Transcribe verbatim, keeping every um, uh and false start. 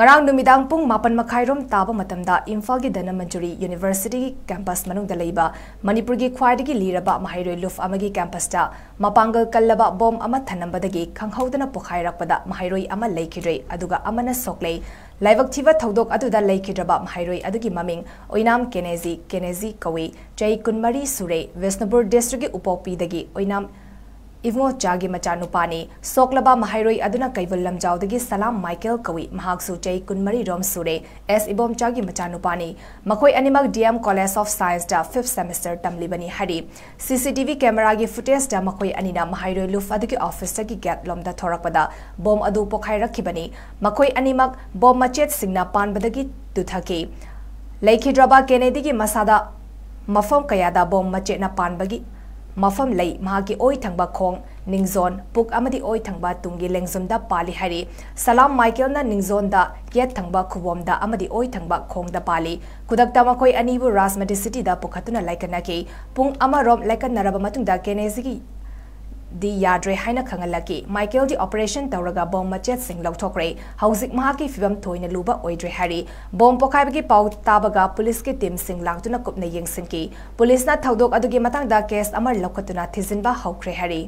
ꯉꯔꯥꯡ ꯅꯨꯃꯤꯗꯥꯡ ꯄꯨꯡ ꯃꯥꯄꯟ ꯃꯈꯥꯏꯔꯣꯝ ꯇꯥꯕ ꯃꯇꯝꯗ ꯏꯝꯐꯥꯜꯒꯤ ꯙꯅꯃꯟꯖꯨꯔꯤ ꯌꯨꯅꯤꯚꯔꯁꯤꯇꯤꯒꯤ ꯀꯦꯝꯄꯁ ꯃꯅꯨꯡꯗ ꯂꯩꯕ ꯃꯅꯤꯄꯨꯔꯒꯤ ꯈ꯭ꯋꯥꯏꯗꯒꯤ ꯂꯤꯔꯕ ꯃꯍꯩꯔꯣꯏ ꯂꯨꯞ ꯑꯃꯒꯤ ꯀꯦꯝꯄꯁꯇ ꯃꯄꯥꯡꯒꯜ ꯀꯜꯂꯕ ꯕꯣꯝ ꯑꯃ ꯊꯅꯝꯕꯗꯒꯤ ꯈꯪꯍꯧꯗꯅ ꯄꯣꯈꯥꯏꯔꯛꯄꯗ ꯃꯍꯩꯔꯣꯏ ꯑꯃ ꯂꯩꯈꯤꯗ꯭ꯔꯦ, ꯑꯗꯨꯒ ꯑꯃꯅ ꯁꯣꯛꯂꯦ꯫ ꯂꯥꯏꯕꯛ ꯊꯤꯕ ꯊꯧꯗꯣꯛ ꯑꯗꯨꯗ ꯂꯩꯈꯤꯗ꯭ꯔꯕ ꯃꯍꯩꯔꯣꯏ ꯑꯗꯨꯒꯤ ꯃꯃꯤꯡ ꯑꯣꯏꯅꯥꯝ ꯀꯦꯅꯦꯖꯤ, ꯀꯦꯅꯦꯖꯤ ꯀꯧꯏ, ꯆꯍꯤ ꯀꯨꯟꯃꯔꯤ ꯁꯨꯔꯦ, ꯕꯤꯁꯅꯨꯄꯨꯔ ꯗꯤꯁꯇ꯭ꯔꯤꯛꯀꯤ ꯎꯄꯣꯛꯄꯤꯗꯒꯤ ꯑꯣꯏꯅꯥꯝ ꯏꯕꯨꯡꯉꯣꯆꯥꯒꯤ ꯃꯆꯥꯅꯨꯄꯥꯅꯤ꯫ ꯁꯣꯛꯂꯕ ꯃꯍꯩꯔꯣꯏ ꯑꯗꯨꯅ ꯀꯩꯕꯨꯜ ꯂꯝꯖꯥꯎꯗꯒꯤ ꯁꯂꯥꯝ ꯃꯥꯏꯀꯦꯜ ꯀꯧꯏ, ꯃꯍꯥꯛꯁꯨ ꯆꯍꯤ ꯀꯨꯟꯃꯔꯤ ꯔꯣꯝ ꯁꯨꯔꯦ, ꯑꯦꯁ ꯏꯕꯣꯝꯆꯥꯒꯤ ꯃꯆꯥꯅꯨꯄꯥꯅꯤ꯫ ꯃꯈꯣꯏ ꯑꯅꯤꯃꯛ ꯗꯤ ꯑꯦꯝ ꯀꯣꯂꯦꯖ ꯑꯣꯐ ꯁꯥꯏꯟꯁꯇ ꯐꯤꯐ ꯁꯦꯃꯤꯁꯇꯔ ꯇꯝꯂꯤꯕꯅꯤ ꯍꯥꯏꯔꯤ꯫ ꯁꯤ ꯁꯤ ꯇꯤ ꯚꯤ ꯀꯦꯃꯦꯔꯥꯒꯤ ꯐꯨꯇꯦꯖꯇ ꯃꯈꯣꯏ ꯑꯅꯤꯅ ꯃꯍꯩꯔꯣꯏ ꯂꯨꯞ ꯑꯗꯨꯒꯤ ꯑꯣꯐꯤꯁꯇꯒꯤ ꯒꯦꯠ ꯂꯣꯝꯗ ꯊꯣꯔꯛꯄꯗ ꯕꯣꯝ ꯑꯗꯨ ꯄꯣꯈꯥꯏꯔꯛꯈꯤꯕꯅꯤ꯫ ꯃꯈꯣꯏ ꯑꯅꯤꯃꯛ ꯕꯣꯝ ꯃꯆꯦꯠꯁꯤꯡꯅ ꯄꯥꯟꯕꯗꯒꯤ ꯇꯨꯊꯈꯤ꯫ ꯂꯩꯈꯤꯗ꯭ꯔꯕ ꯀꯦꯅꯦꯗꯤꯒꯤ ꯃꯁꯥꯗ ꯃꯐꯝ ꯀꯌꯥꯗ ꯕꯣꯝ ꯃꯆꯦꯠꯅ ꯄꯥꯟꯕꯒꯤ ꯃꯐꯝ ꯂꯩ꯫ ꯃꯍꯥꯛꯀꯤ ꯑꯣꯏ ꯊꯪꯕ ꯈꯣꯡ, ꯅꯤꯡꯖꯣꯟ, ꯄꯨꯛ ꯑꯃꯗꯤ ꯑꯣꯏ ꯊꯪꯕ ꯇꯨꯡꯒꯤ ꯂꯦꯡꯖꯨꯝꯗ ꯄꯥꯜꯂꯤ ꯍꯥꯏꯔꯤ꯫ ꯁꯂꯥꯝ ꯃꯥꯏꯀꯦꯜꯅ ꯅꯤꯡꯖꯣꯟꯗ, ꯌꯦꯠ ꯊꯪꯕ ꯈꯨꯕꯣꯝꯗ ꯑꯃꯗꯤ ꯑꯣꯏ ꯊꯪꯕ ꯈꯣꯡꯗ ꯄꯥꯜꯂꯤ꯫ ꯈꯨꯗꯛꯇ ꯃꯈꯣꯏ ꯑꯅꯤꯕꯨ ꯔꯥꯖꯃꯟꯗ꯭ꯔꯤ ꯁꯤꯇꯤꯗ ꯄꯨꯈꯠꯇꯨꯅ ꯂꯥꯏꯀꯠꯅꯈꯤ꯫ ꯄꯨꯡ ꯑꯃꯔꯣꯝ ꯂꯥꯏꯀꯠꯅꯔꯕ ꯃꯇꯨꯡꯗ ꯀꯦꯅꯦꯖꯤꯒꯤ ꯗꯤ ꯌꯥꯗ꯭ꯔꯦ ꯍꯥꯏꯅ ꯈꯪꯍꯜꯂꯛꯈꯤ꯫ ꯃꯥꯏꯀꯦꯜꯗꯤ ꯑꯣꯄꯔꯦꯁꯟ ꯇꯧꯔꯒ ꯕꯣꯝ ꯃꯆꯦꯠꯁꯤꯡ ꯂꯧꯊꯣꯛꯈ꯭ꯔꯦ꯫ ꯍꯧꯖꯤꯛ ꯃꯍꯥꯛꯀꯤ ꯐꯤꯕꯝ ꯊꯣꯏꯅ ꯂꯨꯕ ꯑꯣꯏꯗ꯭ꯔꯦ ꯍꯥꯏꯔꯤ꯫ ꯕꯣꯝ ꯄꯣꯈꯥꯏꯕꯒꯤ ꯄꯥꯎ ꯇꯥꯕꯒ ꯄꯨꯂꯤꯁꯀꯤ ꯇꯤꯝꯁꯤꯡ ꯂꯥꯛꯇꯨꯅ ꯀꯨꯞꯅ ꯌꯦꯡꯁꯤꯟꯈꯤ꯫ ꯄꯨꯂꯤꯁꯅ ꯊꯧꯗꯣꯛ ꯑꯗꯨꯒꯤ ꯃꯇꯥꯡꯗ ꯀꯦꯁ ꯑꯃ ꯂꯧꯈꯠꯇꯨꯅ ꯊꯤꯖꯤꯟꯕ ꯍꯧꯈ꯭ꯔꯦ ꯍꯥꯏꯔꯤ꯫